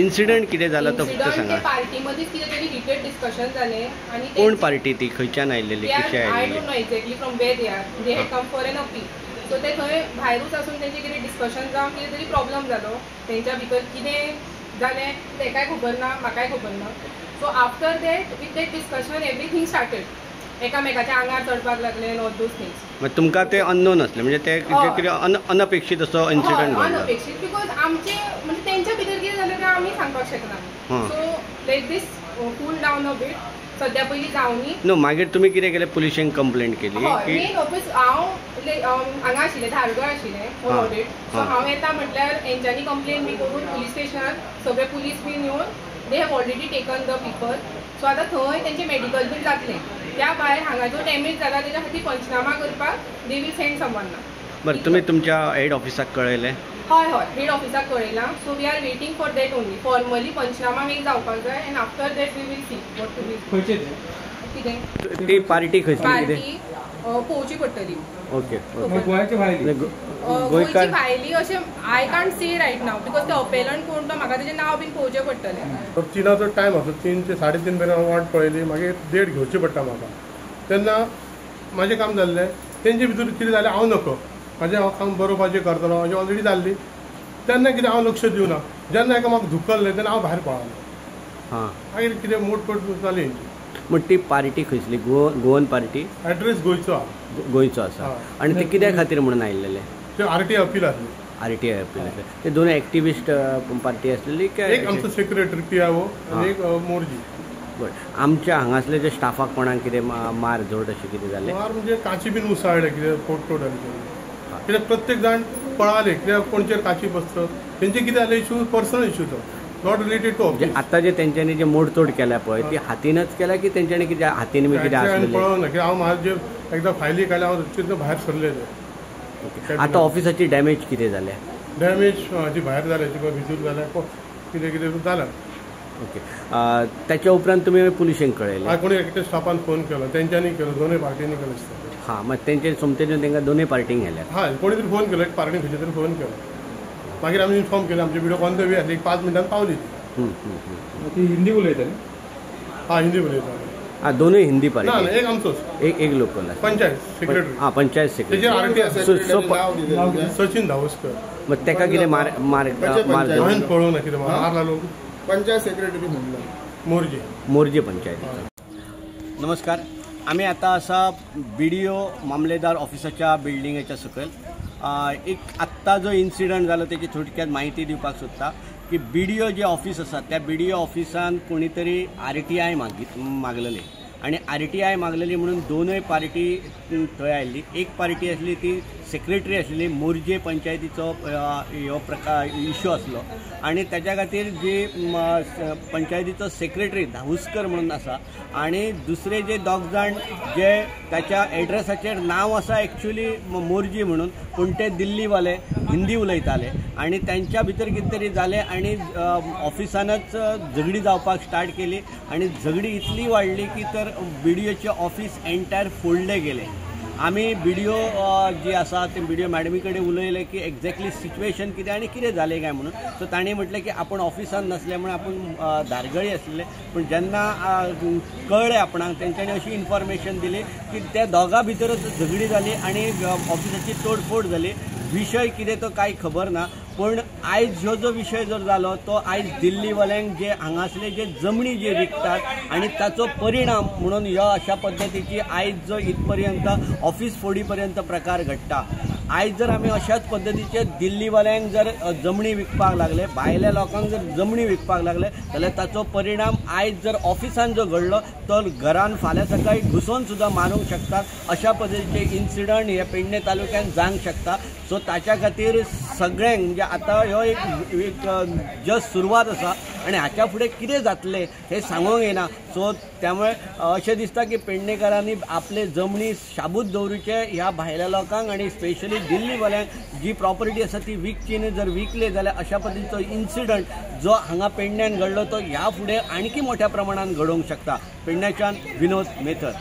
Incident कितें जाला तो फक्त सांगा. पार्टी मदींच कितें तरी हिटेड डिस्कशन जालें आनी कोण पार्टी ती, खंयच्यान आयिल्ली, कशी I आयिल्ली? Don't know exactly from where they are, they had come for an appeal. So ते थंय भायरूच आसून तेंचें कितें डिस्कशन जावन कितें तरी प्रॉब्लम जालो, तेंच्या भितर कितें जालें तेकाय खबर ना, म्हाकाय खबर ना. So after that with that discussion everything started, एकामेकाच्या आंगार चडपाक लागले एन्ड ऑल those things. मागीर तुमकां ते अननोन आसलें, म्हणजे ते कितें अनअपेक्षीत असो इन्सिडंट घडलो? अनअपेक्षीत, because आमचे म्हणजे तेंच्या भितर कितें जालें तें आमी सांगपाक शकना. So let this cool down a bit, सद्या पयलीं जावनी. न्हू मागीर तुमी कितें केलें, पुलिशेंक कंप्लेंट केली? हय, मेन ऑफीस हांव हांगा आशिल्लें, धारगळ आशिल्लें फॉर ऑडिट. सो हांव येता म्हटल्यार हेंच्यांनी कंप्लेन बी करून पुलीस स्टेशनार सगळे पुलीस बीन येवन they have already taken the people. So आतां थंय तेंचें मेडिकल बीन जातलें, त्या भायर हांगा जो डॅमेज जाला तेच्या खातीर पंचनामा करपाक they will send समवन ना. बरें, तुमी तुमच्या हेड ऑफिसाक कळयलें? हय हय, head ऑफिसाक कळयलां. So we are waiting for that only. Formally panchnama make जावपाक जाय and after that we will see what to be. कितें ती पार्टी खंयची? पार्टी पळोवची पडटली. ओके, गोंयची भायली अशें I can't say right now because ते अपेलंट कोण तो म्हाका तेजें नांव बीन पळोवचें पडटलें. तिनाचो टायम आसलो, 3 ते 3:30 मेरेन हांव वाट पळयली, मागीर देड घेवची पडटा म्हाका. तेन्ना म्हाजें काम जाल्लें, तेंचे भितर कितें जालें हांव नको, म्हाजें हांव काम बरोवपाचें करतलो म्हाजें ऑलरेडी जाल्ली. तेन्ना कितें हांव लक्ष दिवना, जेन्ना एका म्हाका धुकल्लें तेन्ना हांव भायर पळालो. मागीर कितें मोटपोट जाली. म्हण ती पार्टी खंयसली, गोवन पार्टी? एड्रेस गोंयचो आसा. गोंयचो आसा. आनी ते कित्या खातीर म्हणून आयिल्ले? ते आरटीआय अपील आसली. आरटीआय अपील आसले. ते दोन एक्टिविस्ट पार्टी आसलेली? एक आमचो सेक्रेटरी पीआयओ आनी एक मोरजी. बरें, आमच्या हांगासले जे स्टाफाक कोणाक कितें मार झोड अशें कितें जालें? मार म्हणजे काची बीन उसळ्ळे, कितें फोडतोड जाली. कित्याक प्रत्येक जाण पळाले, कित्याक कोणचेर काची बसत, तेंचे कितें जालें इशू पर्सनल इशू तो, not related to office. आतां जे तेंच्यांनी जे मोडतोड केल्या पळय ती हातीनच केल्या की तेंच्यांनी कितें हातीन बी कितें आसलें? पळोवना, कित्याक हांव म्हाजें एकदां फायली काडल्या हांव तितून भायर सरले ते. आतां ऑफिसाची डॅमेज कितें जाल्या? डॅमेज जी भायर जाल्या, जी भितर जाल्या, कितें कितें जालां. ओके, त्याच्या उपरांत तुमी पुलिशेंक कळयलें? कोणी एकटे स्टाफान फोन केलो, तेंच्यांनी केलो, दोनूय पार्टींनी केलो. हां, मागीर तेंचे सोमतेच्यान तांकां दोनूय पार्टींक व्हेल्यात? हय, कोणी तरी फोन केलो, एक पार्टी खंयच्या तरी फोन केलो, मागीर आमी इन्फॉर्म केलें. आमचे व्हिडिओ ऑन the way आसली, एक 5 मिनटान पावली ती. हिंदी उलयताली? हां, हिंदी उलयताली. हां, दोनूय हिंदी पार्टी? ना, एक आमचोच, एक लोकल पंचायत सेक्रेटरी. हां, पंचायत सेक्रेटरी. सचिन धावस्कर. मग तेका कितें मार मार मार हांवें पळोवना कितें मार लागलो. पंचायत सेक्रेटरी म्हणलं मोरजे, मोरजे पंचायतीचो. नमस्कार, आमी आतां आसा बीडीओ मामलेदार ऑफिसाच्या बिल्डिंगेच्या सकयल. एक आत्तां जो इन्सिडंट जालो तेची थोडक्यात म्हायती दिवपाक सोदता की बीडीओ जे ऑफिस आसा त्या बीडीओ ऑफिसान कोणी तरी आरटीआय मागलेली आनी आरटीआय मागलेली म्हणून दोनूय पार्टी थंय आयिल्ली. एक पार्टी आसली ती सेक्रेटरी आसलेली, मोरजे पंचायतीचो हो प्रकार इशू आसलो आनी ताच्या खातीर जी पंचायतीचो सेक्रेटरी धावुस्कर म्हणून आसा आनी दुसरे जे दोग जाण जे ताच्या एड्रेसाचेर नांव आसा एक्चुली मोरजी म्हणून, पूण ते दिल्लीवाले हिंदी उलयताले आनी तांच्या भितर कितें तरी जालें आनी ऑफिसानच झगडी जावपाक स्टार्ट केली आनी झगडी इतली वाडली की तर बीडीओचें ऑफिस एंटायर फोडलें गेलें. आमी बीडीओ जी आसा ते बीडीओ मॅडमी कडेन उलयले की एक्झॅक्टली सिच्युएशन कितें आनी कितें जालें काय म्हणून. सो तांणी म्हटलें की आपूण ऑफिसान नासले म्हणून आपूण धारगळी आसले, पूण जेन्ना कळ्ळें आपणाक तेंच्यांनी अशी इन्फॉर्मेशन दिली की त्या दोगां भितरच झगडी जाली आनी ऑफिसाची तोडफोड जाली. विशय कितें तो कांय खबर ना, पूण आयज ह्यो जो विशय जर जालो तो आयज दिल्लीवाल्यांक जे हांगासले जे जमनी जे विकतात आनी ताचो परिणाम म्हणून ह्यो अशा पद्दतीची आयज जो इतपर्यंत ऑफिस फोडी पर्यंत प्रकार घडटा. आयज जर आमी अशाच पद्दतीचे दिल्लीवाल्यांक जर जमनी विकपाक लागले, भायल्या लोकांक जर जमनी विकपाक लागले जाल्यार ताचो परिणाम आयज जर ऑफिसान जो घडलो तो घरान फाल्यां सकाळी घुसोवन सुद्दां मारूंक शकतात. अशा पद्दतीचे इन्सिडंट हे पेडणे तालुक्यान जावंक शकता. सो ताच्या खातीर सगळ्यांक म्हणजे आतां ह्यो एक जस्ट सुरवात आसा आनी हाच्या फुडें कितें जातलें हें सांगूंक येना. सो त्यामुळे अशें दिसता की पेडणेकारांनी आपले जमनी शाबूत दवरूचे ह्या भायल्या लोकांक आनी स्पेशली दिल्लीवाल्यांक जी प्रॉपर्टी आसा ती विकची न्ही. जर विकले जाल्यार अशा पद्दतीचो इन्सिडंट जो हांगा पेडण्यान घडलो तो ह्या फुडें आणखी मोठ्या प्रमाणान घडोवंक शकता. पेडण्याच्यान विनोद मेथर.